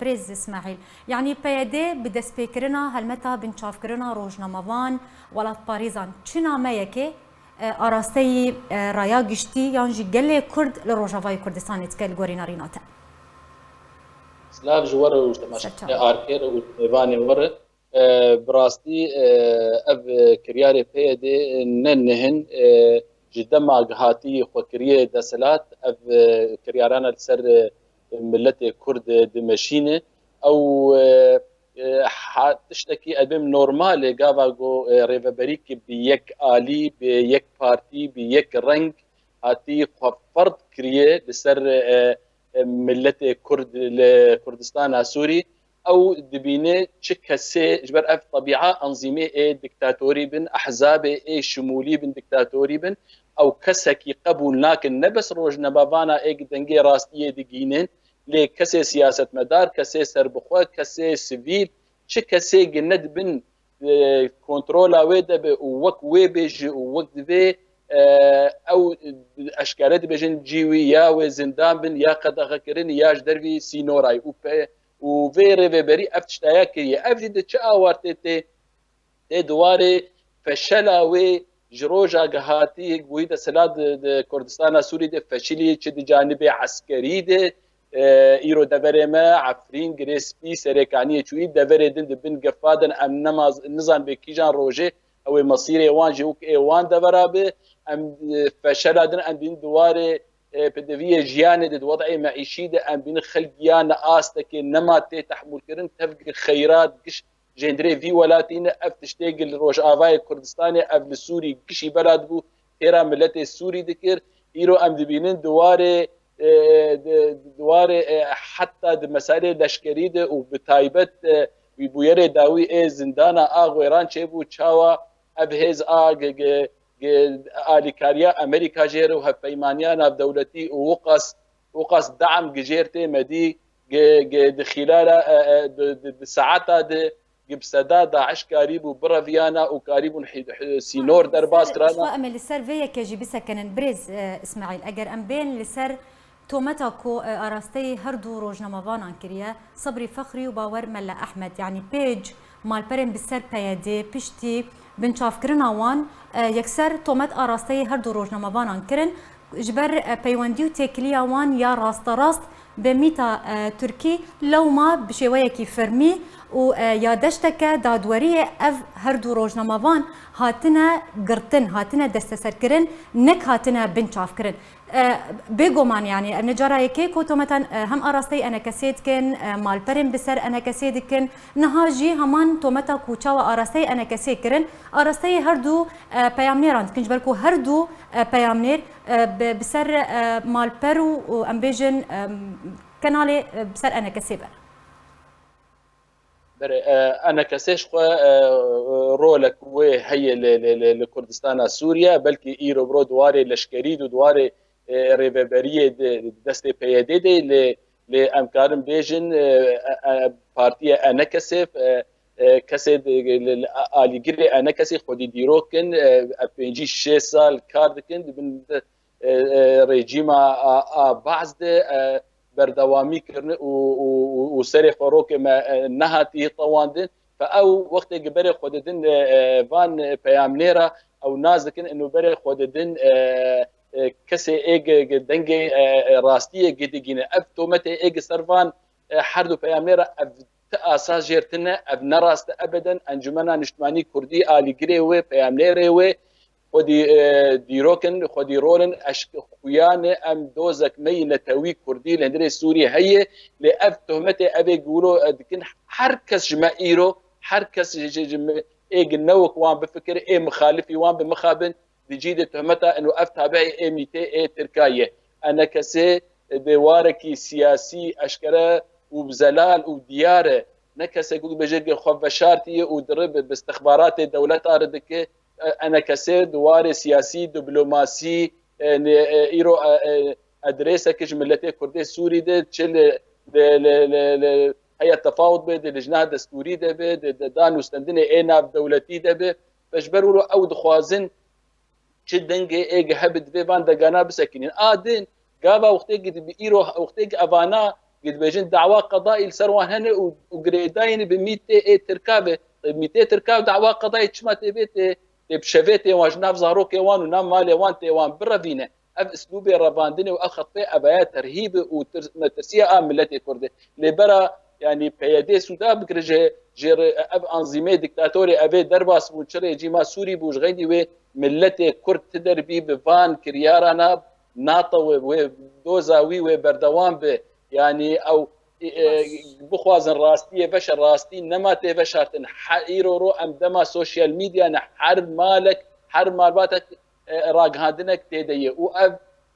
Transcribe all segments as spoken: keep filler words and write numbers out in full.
Birêz Îsmaîl, yanî P Y D bi destpêkirina helmeta binçavkirina rojnamevan, welatparêzan çi nameyekê, e, arasteyî, e, raya giştî yan jî gelê Kurd li Rojavayê Kurdistanê dike li gorî nerîna te? Silav ji we re û ji temaşevanê Arkê re û mêvanê we re. E, bi rastî, e, ev, e, kiryarê P Y D ne nihin, e, ji dema gihatî xwe kiriye desthilat, ev, e, kiryarana li ser, e, miletê Kurd, e, dimeşîne. Ew, e, e, ha, tiştekî ez bêm normal e, gava ku, e, rêveberî ki bi yek alî, bi yek partî, bi yek reng hatî xwe ferd kiriye li ser, e, e, miletê Kurd li Kurdistana Sûrî. Ew dibîne çi kesê, ji ber ev tebîa enzîmê ê diktatorî bin, ehzabê ê şimûlî bin diktatorî bin, ew kesekî qebûl nakin. Ne bes rojnamevana ê dengê rastiyê digînin, lê kesê siyasetmedar, kesê serbixwe, kesê sivîl, çi kesê gi ne dibin, e, kontrola wê de be û wek wê bêje û wek divê, e, ew eşkere dibêjin cî wî ya wê zindan bin, ya qedexekirin, ya ji dervî sînoray û pe-, û vê rêveberî ev tiştaya kiriye. Ev jî di çi awartê tê, tê di warê feşela wê ji roja gihatî bûyî desthilat di, di Kurdistana Sûrî de feşilî, çi di canibê eskerî de, e, îro deverê me, Efrîn, Girê Spî, Serêkaniyê çûyî, deverê din di bin gefa din, em nemaz-, nizan bê kîjan rojê ew ê mesîrê wan jî wek ê wan devera bi, em, e, feşela din em bîn di warê, e, pidiviyê jiyanê de, di wed'ê meîşî de, em bîn xelk ya ne astekê nema tê tehmûlkirin, tevgî xeyrat, giş jêndirê vî welatî ne, ev tiştê gi li Rojavayê Kurdistanê, ev li Sûrî gişî bela dibû, têra miletê Sûrî dikir. Îro em dibînin di warê, e, di, di warê, e, heta di meselê leşkerî de û bi taybet, e, wî bûyerê dawî ê zindana a Xwêran çêbû, çawa ev hêz a gi, gi, gi alîkariya Amerîka jê re û hevpeymaniya navdewletî û wiqas, wiqas dam gi jêr tê me dî, gi, gi di xîlala, e, e, di, di, di saeta de gi bi seda DAIŞ karîbû bireviyana û karîbûn hi-, hi-, sînor derbas kirana. Em ê li ser vê yekê jî bisekinin. Birêz, e, Îsmaîl, eger em bên li ser tometa ku, e, arasteyî her du rojnamevanan kiriye, Sebrî Fexrî û Bawer Mele Ehmed, yanî pêc malperên bi ser P Y D piştî binçavkirina wan, e, yekser tomet arasteyî her du rojnamevanan kirin. Ji ber, e, peywendî û têkiliya wan ya rasterast bi mîta, e, Tirkî lewma bi şêweyekî fermî û, e, ya deşteke dadweriyê ev her du rojnamevan hatine girtin, hatine desteserkirin, nek hatine binçavkirin. E, bêguman, yanî, ev ne cara yekê ku tometan, e, hem arasteyî enekesê dikin, e, malperên bi ser enekesê dikin. Niha jî heman tometa ku çawa arasteyî enekesê kirin, arasteyî her du, e, peyamnêran dikin, ji ber ku her du, e, peyamnêr, e, bi, bi ser, e, malper û, û em bêjin, e, kenalê, e, bi ser enekesê be. Berê, e, enekesê ji xwe, e, rolek wê heye li, li, li, li Kurdistana Sûriye, belkî îro biro di warê leşkerî de, di warê, e, rêveberiyê de, di destê P Y D de, lê, lê em karin bêjin, e, e, e, partiya enekesê, e, e, kesê di, li, li, alîgirê enekesê xwedî dîrok in, e, ev pêncî şêst sal kar dikin, dibin, e, e, rejîma a, a Baas de, e, berdewamî kirine û, û, û, û serê xwe rokê me, e, nehatî tewandin. Fe ew wextê gi berê xwe didin, e, e, van, e, peyamnêra, ew nas dikin, ino berê xwe didin, e, e, kesê ê gi, gi dengê, e, e, rastiyê gi digîne. Ev tometê ê gi ser van, e, her du peyamnêra ev ti asa jêr tine, ev ne rast e ebeden. Encûmena Niştimanî Kurdî alîgirê wê, peyamnêrê wê, xwedî, e, dîrok in, xwedî rol in, eşk-, xuya ne, em dozek me yî netewî Kurdî li hundirê Sûrî heye, lê ev tohmetê ev ê gulo, e, dikin, her kes ji me îro, her kes ji, ji, ji me ê gi ne wek wan bifikir, ê mixalifî wan bi mixabin, di cî de tohmeta ino ev tabi'ê ê mîtê ê Tirka ye. Enekesê di warekî siyasî eşkere û bi zelal û diyar e. Ne kesek ku dibêje ku xwe veşartiye û diri bi, bi istixbaratê dewleta re dike. E, enekesê di warê siyasî, diplomasî, e, ne, e, îro, e, e, adreseke ji miletê Kurdê Sûrî de, çi li, li, li, li, li heya tefawut be, di lijna destûrî de be, di, di dan û stendinê ê navdewletî de be. Ji ber wilo ew dixwazin çi dengê ê gi hebe divê van degana bisekînin. A din, gava wextê gi bi îro, wextê gi evana Dibêjin dawa qedayî li ser wan hene û, û girêdayî ne bi mîtê ê Tirka ve. Mîtê Tirka ve dawa qedayî çima tê vê tê, tê bi şevê tê wan ji nav zarokê wan û nav malê wan tê wan birevîne. Ev îslûbê revandinê û ev xetpê ev ya terhîb û tirs-, metirsiya a miletê Kurd e. Lê bera, yanî P Y D sûda bigire ji, ji re-, ev anzîmê diktatorê ev ê derbas bûn, çi rejîma Sûrî bû, ji xeydî wê miletê Kurd ti derbî bi van kiryarana NATO wê, wê doza wî wê berdewam be. Yanî ew, e, e, bixwazin rastiyê veşe, rastî nema tê veşartin. He, îro ro em dema sosyal medya ne, her malek, her malbatek, e, ragihandinek tê de ye. Û ev,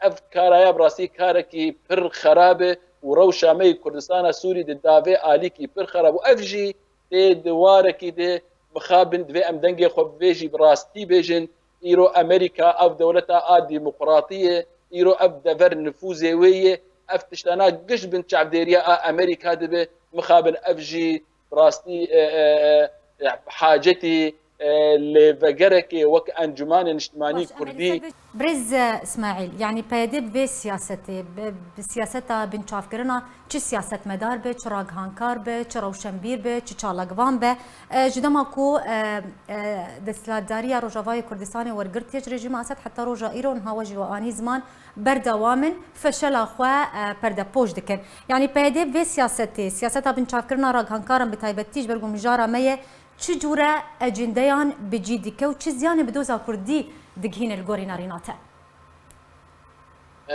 ev karaya bi rastî karekî pir xerab e û rewşa me yê Kurdistana Sûrî di davê alîkî pir xerab û ev jî tê di warekî de mixabin, divê em dengê xwe bi vê jî bi rastî bêjin. Îro Amerîka ev dewleta a demokratî ye, îro ev dever nifûzê wê ye, ev tiştana giş bin çavdêriya a Amerîka dibe, mixabin ev jî bi rastî, e, e, e, e, hacetî, e, lêvegerekê wek Encûmanê Niştimanî Kurdî. Birêz, e, Îsmaîl, yanî P Y D bi vê siyasetê, bi, bi siyaseta binçavkirina çi siyasetmedar be, çi ragihankar be, çi rewşenbîr be, çi çalakvan be, e, ji dema ku, e, e, desthilatdariya Rojavayê Kurdistanê wergirtiye ji rejîma Esed heta roja îro niha we jî we anî ziman berdewam in, feşela xwe, e, perdepoş dikin. Yanî P Y D vê siyasetê, siyaseta binçavkirina ragihankaran bi taybetî ji ber ku mijara me ye, çi cûre ecindeyan bi cî dike û çi ziyanê bi doza Kurdî digihîne li gorî nerîna te?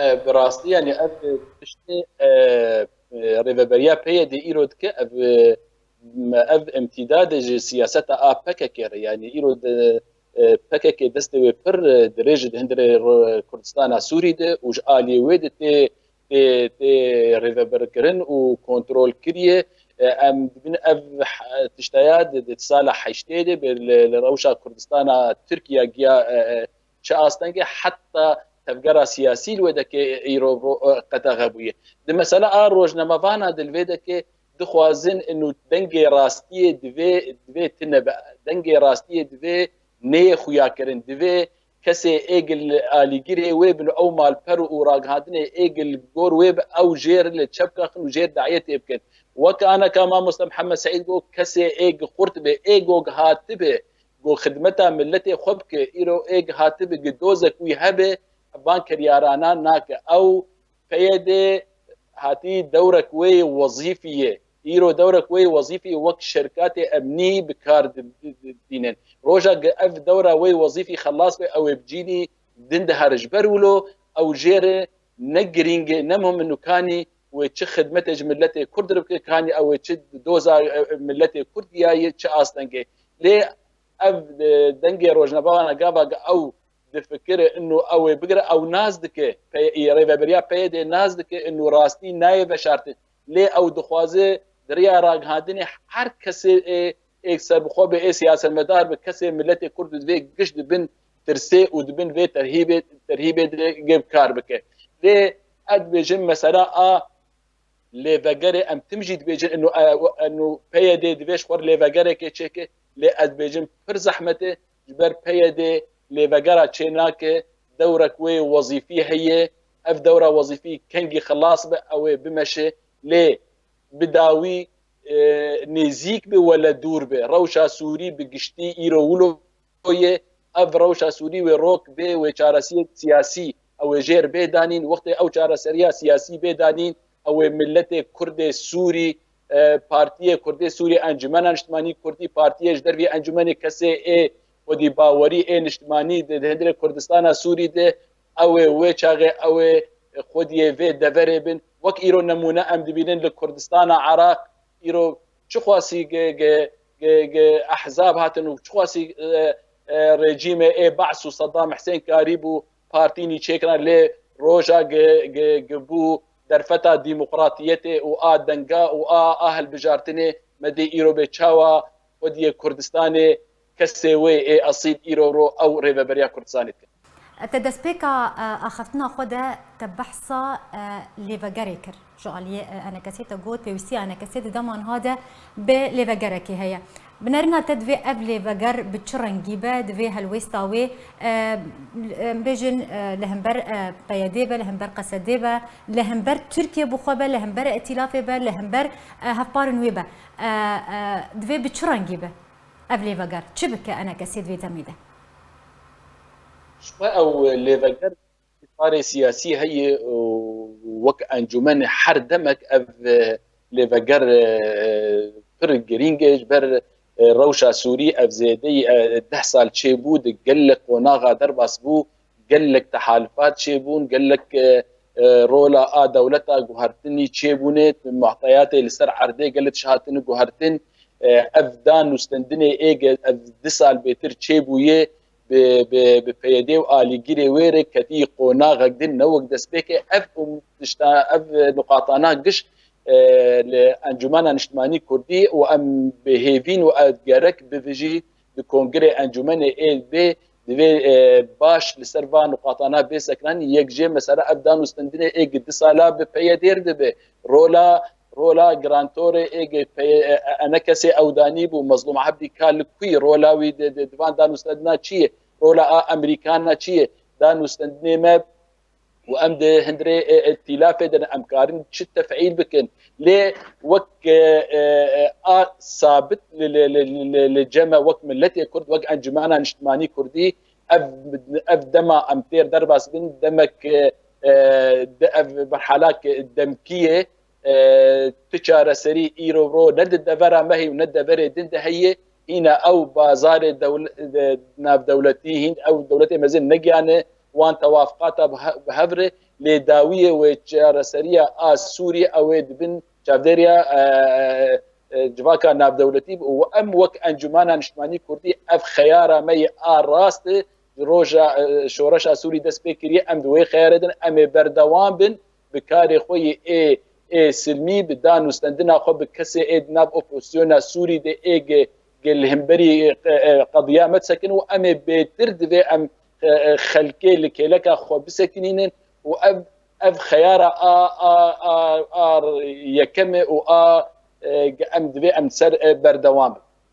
E, bi rastî, yanî ev tiştê, e, e, rêveberiya P Y D îro dike, ev, e, ev imtîdadê ji siyaseta a P K K re, yanî îro de, e, P K K destê wê pir, e, dirêj e di hundirê Kurdistana Sûrî de û ji aliyê wê de tê, tê, tê rêveberkirin û kontrol kiriye. E, em dibin ev he-, tiştaya di, di sala heştê de bi li, li rewşa Kurdistana Tirkiye giya, e, e, çi astengê heta tevgera siyasî li wê dekê îro ro-, qedexe bûye. Di mesela a rojnamevana di li vê dekê dixwazin inu dengê rastiyê divê, divê tine be. Dengê rastiyê divê neyê xuyakirin. Divê kesê êg li alîgirê wê bin, ew malper û ragihandinê êg li gor wê bi, ew jêr li çepka xin û jêr dayetê bikin. Wek aneka mamoste Mihemed Seîd got, kesê êg xurt be, êgo hatibe, ku xidmeta miletê xwe bike, îro êg hatibe, ku dozek wî hebe, van kiryarana nake. Ew P Y D hatî dewrek wê wezîfî ye. Îro dewrek wê wezîfî wek şerkatê emnî bi kar di-, di-, di-, dînin. Roja ge-, ev dewra wê wezîfî xelas be, ew ê bi cînî din dihere. Ji ber wilo ew jê re ne girîng e, ne muhim e, nû kanî wê çi xidmetê ji miletê Kurd re bike, kanî ew ê çi doza, e, e, miletê Kurd giyaye, çi astengê. Lê ev, e, dengê rojnamevana gava ge ew difikire inu ew ê bigire, ew nas dike, P-, rêveberiya P Y D nas dike inu rastî nayê veşartin. Lê ew dixwaze di riya ragihandinê her kesê ê, ê serbixwe be, ê siyasetmedar be, kesê miletê Kurd divê giş di bin tirsê û di bin vê terhîbê, terhîbê de gê bi kar bike. Lê ez dibêjim mesela a lêvegerê em tim jî dibêjin, eno, e, eno P Y D divê ji xwe re lêvegerekê çêke, lê ez dibêjim pir zehmet e, ji ber P Y D lêvegera çênake, dewrek wê wezîfî heye, ev dewra wezîfî kengî xilas be, ew ê bimeşe, lê bi dawî, e, nêzîk be wele dûr be. Rewşa Sûrî bi giştî îro wilo ye, ev rewşa Sûrî wê rok bê, wê çaresiyek siyasî ew ê jêr bê danîn, wextê ew çareseriya siyasî bê danîn, ew ê miletê Kurdê Sûrî, e, Partiyê Kurdê Sûrî, Encumena Niştimanî Kurdî, partiyê ji dervî encumene kesê ê xwedî bawerî ê niştimanî di, di hundirê Kurdistana Sûrî de, ew ê wê çaxê ew ê xwediyê vê deverê bin. Wek îro nemûne em dibînin li Kurdistana Iraq, îro çixwasî ge, ge, ge, ge ehzab hatin û çixwasî, e, e, rejîmê ê Ba's û Saddam Hussein karîbû partînî çêkirin, lê roja ge, ge, ge bû derfeta demokratiyetê û a denga û a, a hilbijartinê me dê îro bê çawa xwediyê Kurdistanê kesê wê ê esîl îro ro ew rêveberiya Kurdistanê dikin. Te destpêka, e, axaftina xwe de te behsa, e, lêvegerê kir. Ji aliyê, e, enekesê te got, pêwîstiya enekesê di dema niha de bi lêvegerekê heye. Bi nerîna te divê ev lêveger bi çi rengî be, divê helwêsta wê, e, em bêjin, e, li hember, e, P Y D be, li hember Q S D be, li hember Tirkiye bi xwe be, li hember îtîlafê be, li hember, e, hevparên wê be. E, e, divê bi çi rengî be ev lêveger? Çi bike enekesê di vê demê de? Ji xwe ew lêveger îtîbarê siyasî heye û wek encûmenê her demek ev, e, lêveger, e, pir girîng e. Ji ber, e, rewşa Sûrî ev zêdeyî, e, deh sal çêbû, di gelek qonaxa derbas bû, gelek tehalifat çêbûn, gelek, e, e, rola a dewleta guhertinî çêbûne, muhteyatê li ser erdê gelek tişt hatine guhertin. E, ev danûstendinê êge ev du sal bêtir çêbûye, bi, bi, bi P Y D û alîgirê wê re ketî qonaxek din, ne wek destpêkê. Ev û tişta, ev nuqatana giş, e, li Encûmena Niştimanî Kurdî û em bi hêvîn û ev gerek bivijî di Kongirê Encûmenê ê bê, divê, e, baş li ser va nuqatana bê sekiran. Yek jê mesela ev danûstendinê ê gi du sala bi P Y D re dibe. Rola, rola girantorê ê gi P-, e, e, enekesê ew danî bû, Mezlûm Ebdî ka li ku yî, rola wî di, di, di van danûstendina çi ye? Rola a Amerîkana çi ye? Danûstendinê me û em di hundirê, e, îtîlafê de ne, em karin çi tefîl bikin. Lê wek, e, e, e, a sabit li, li, li, li, li, li cem me wek miletê Kurd, wek Encûmena Niştimanî Kurdî, ev, ev dema em têr derbas bin, demek, e, e, de ev merhala demkî ye, e, tu çareserî îro ro ne di devera me heye û ne deverê din de heye. Hîna ew bazarê dewl-, de, navdewletî, hîn ew dewletê mezin negihane wan tewafqata bi he-, bi hev re, lê dawiyê wê çareseriya a Sûriyê ew ê di bin çavdêriya, e, e, civaka navdewletî be û em wek Encûmena Niştimanî Kurdî ev xeyara me yê a rast e, ji roja, e, şoreşa Sûrî dest pê kiriye, em di wê xeyarê din, em ê berdewam bin bi karê xwe yê ê, ê silmî, bi danûstendina xwe bi kesê ê di nav opozisyona Sûrî de ê ge, ge li hemberî, e, e, qediya me disekin û em ê bêtir divê em, e, e, xelkê li kêleka xwe bisekinînin û ev, ev xeyara a, a, a, a yekem e û a, e, em divê em ser, e, berdewam bin.